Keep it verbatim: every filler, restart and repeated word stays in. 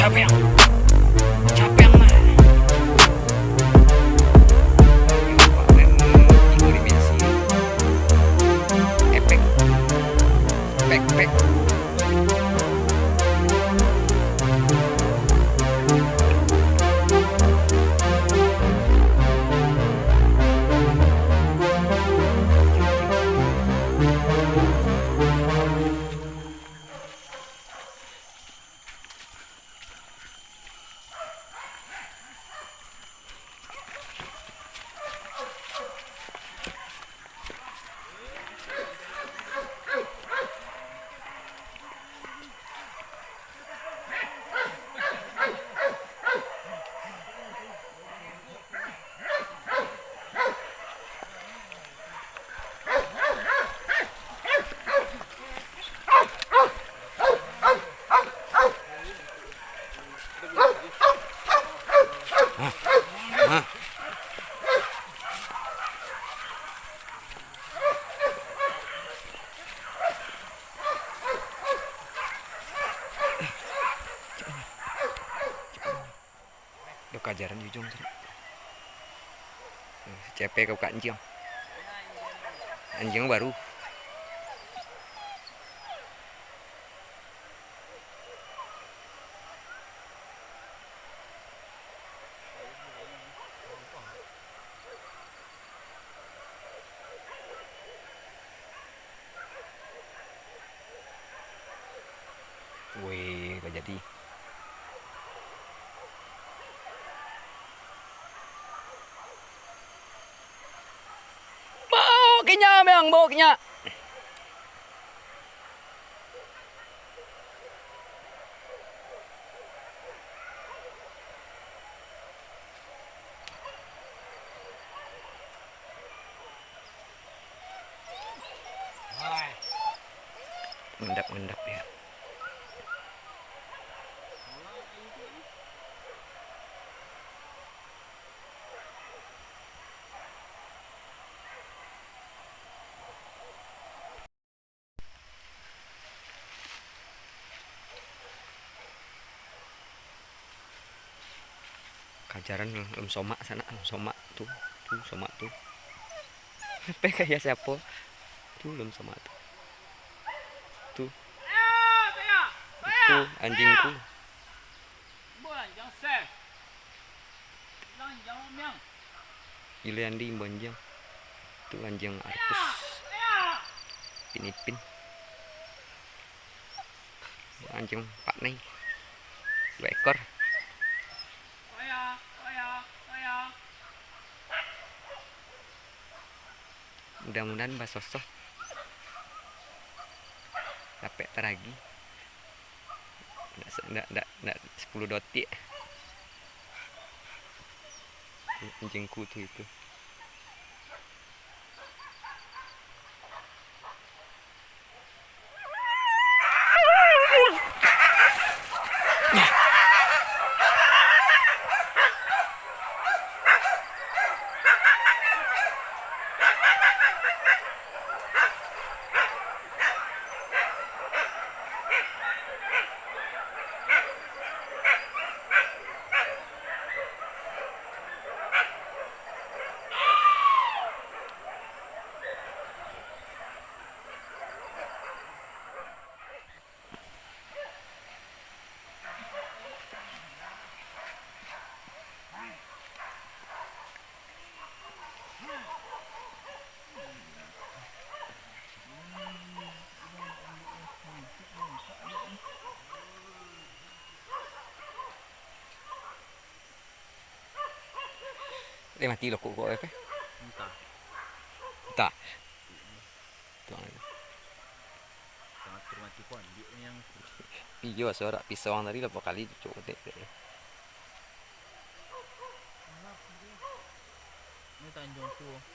Capek. Capek mah. Tigo dimensi. Efek. Pek, pek. Duh, kajaran di ujung tadi. Cepek ka buka anjiang. Anjiang baru. Weh, lah jadi. Baok ka nyo, Bang, baok ka nyo. Ngendap-ngendap ya. Kajaran lom somak sanak, lom somak tu, tu somak tu. Pe kaya siapo? Tu lom somak tu. Tu. Tu anjingku. Gilo anjing banjang. Tu anjing Arcus. Ipin-ipin. Anjing Pak Nai. Dua ekor. Mudah-mudahan basosoh. Dapek taragi. Ndak se-, ndak, ndak, ndak sepuluh dotik. Anjingku tu itu. Eh, mati lo kok, kok, eh, pe? Entah. Entah. Tuang. Sangat termati kok, anjing yang. Iyo, suara pisau tadi lah, berapa kali tu, cok, tek, tek. Ini Tanjung Tua.